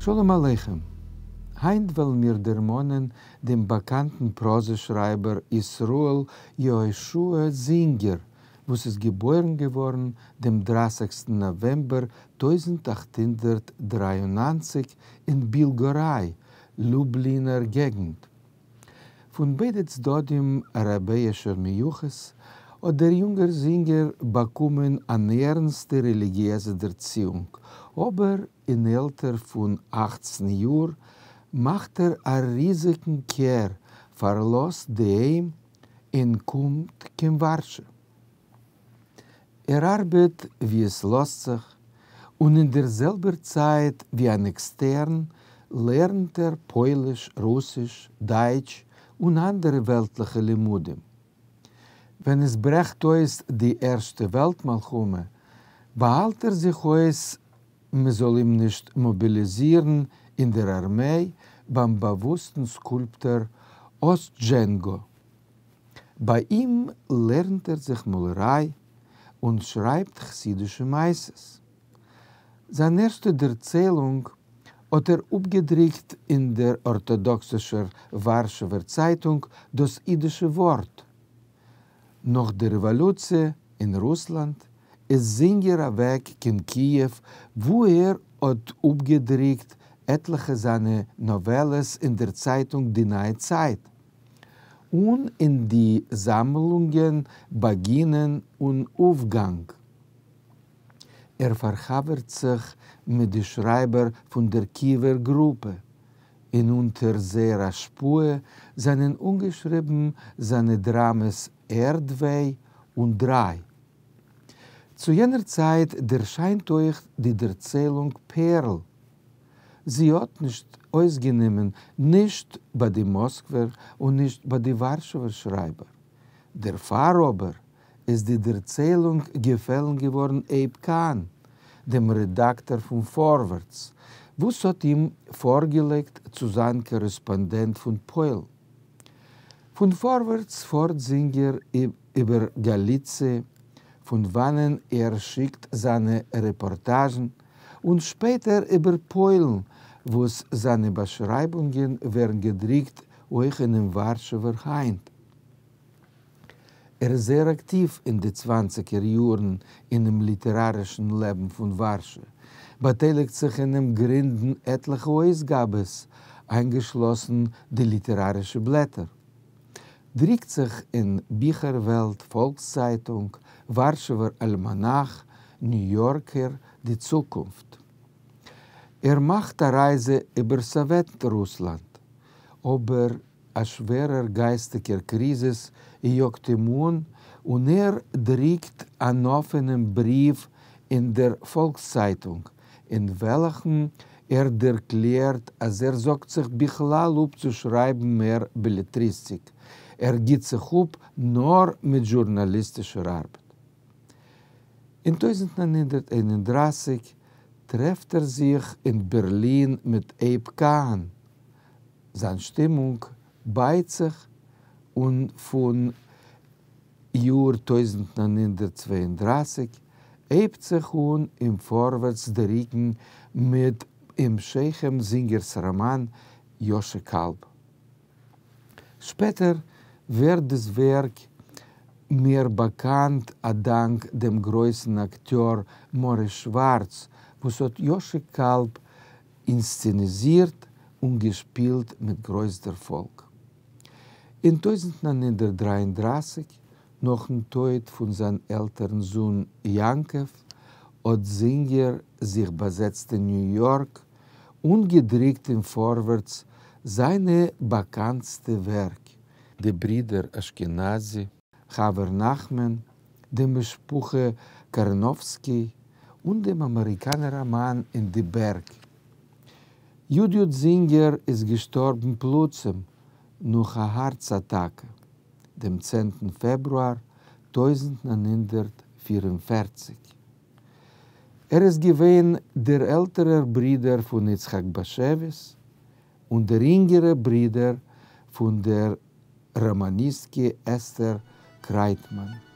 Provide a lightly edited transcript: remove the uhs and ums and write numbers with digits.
שלום עליכם! היינט וועלן מיר דערמאנען דעם באקאנטן פראזע-שרייבער ישראל יהושע זינגער, וואס איז געבוירן געווארן דעם דרייסיגסטן נאוועמבער 1893 אין בילגוריי, לובלינער געגנט. פון ביידע צדדים רבי'שער מיוחס האט דער יונגער זינגער באקומען אן ערנסטע רעליגיעזע דערציאונג, אבער אין עלטער פון 18 יאר מאכט ער א ריזיגן קער, פארלאזט די היים און קומט קיין ווארשע. ער ארבעט ווי עס לאזט זיך, און אין דער זעלבער צייט ווי אן עקסטערן לערנט ער פויליש, רוסיש, דייטש און אנדערע וועלטליכע לימודים. ווען עס ברעכט אויס די ערשטע וועלט מלחמה, באהאלט ער זיך אויס מען זאל אים נישט מאביליזירן אין דער ארמיי ביים באוואוסטן סקולפטאר אסטזשענגא. ביי אים לערנט ער זיך מאלעריי און שרייבט חסידישע מעשות. זיין ערשטע דערציילונג האט ער אפגעדרוקט אין דער ארטאדאקסישער ווארשעווער צייטונג דאס אידישע ווארט. נאך דער רעוואלוציע אין רוסלאנד איז זינגער אוועק קיין קיעוו וואו ער האט אפגעדרוקט עטליכע זיינע נאוועלעס אין דער צייטונג די נייע צייט און אין די זאמלונגען באגינען און אויפגאנג. ער פארחבר'ט זיך מיט די שרייבער פון דער קיעווער גרופע, און אונטער זייער השפעה זענען אנגעשריבן זיינע דראמעס ערד-וויי און דריי. צו יענער צייט דערשיינט אויך די דערציילונג פערל. זי האט נישט אויסגענומען נישט ביי די מאסקווער און נישט ביי די ווארשעווער שרייבער. דערפאר אבער איז די דערציילונג געפעלן געווארן אייב קאהן, דעם רעדאקטאר פון פארווערטס, וואס האט אים פארגעלייגט צו זיין קארעספאנדענט פון פוילן. פון פארווערטס פארט זינגער איבער גאליציע, פון וואנען ער שיקט זיינע רעפארטאזשן, און שפעטער איבער פוילן, וואס זיינע באשרייבונגען ווערן געדרוקט אויך אינעם ווארשעווער היינט. ער איז זייער אקטיוו אין די צוואנציגער יארן אינעם ליטערארישן לעבן פון ווארשע, באטייליגט זיך אינעם גרינדן עטליכע אויסגאבעס, איינגעשלאסן די ליטערארישע בלעטער. דריקט זיך אין ביכער-וועלט, פאלקס-צייטונג, ווארשעווער אלמאנאך, ניו יארקער, די צוקונפט. ער מאכט א רייזע איבער סאוועט-רוסלאנד, אבער א שווערער גייסטיגער קריזיס יאגט אים אן, און ער דריקט אן אפענעם בריוו אין דער פאלקס-צייטונג, אין וועלכן ער דערקלערט אז ער זאגט זיך בכלל אפ צו שרייבן מער בעלעטריסטיק, ער גיט זיך אפ נאר מיט זשורנאליסטישער ארבעט. אין 1931 טרעפט ער זיך אין בערלין מיט אייב קאהן, זיין שטימונג בייט זיך און פון יאר 1932 הייבט זיך אן אין פארווערטס דריקן מיט המשכים זינגערס ראמאן יאשע קאלב. שפעטער ווערט דאס ווערק מער באקאנט א דאנק דעם גרויסן אקטיאר מאריס שווארץ וואס האט יאשע קאלב אינסצעניזירט און געשפילט מיט גרויס דערפאלג. אין 1933, נאכן טויט פון זיין עלטערן זון יעקב, האט זינגער זיך באזעצט אין ניו יארק און געדריקט אין פארווערטס זיינע באקאנטסטע ווערק, די ברידער אשכנזי, חבר נחמן, די משפחה קארנאווסקי און דעם אמעריקאנער ראמאן אין די בערג. י. י. זינגער איז געשטארבן פלוצים נאך א הארץ אטאקע דעם צענטן פעברואר 1944. ער איז געווען דער עלטערער ברודער פון יצחק באשעוויס און דער אינגערער ברודער פון דער ראמאניסטקע אסתר קרייטמאן.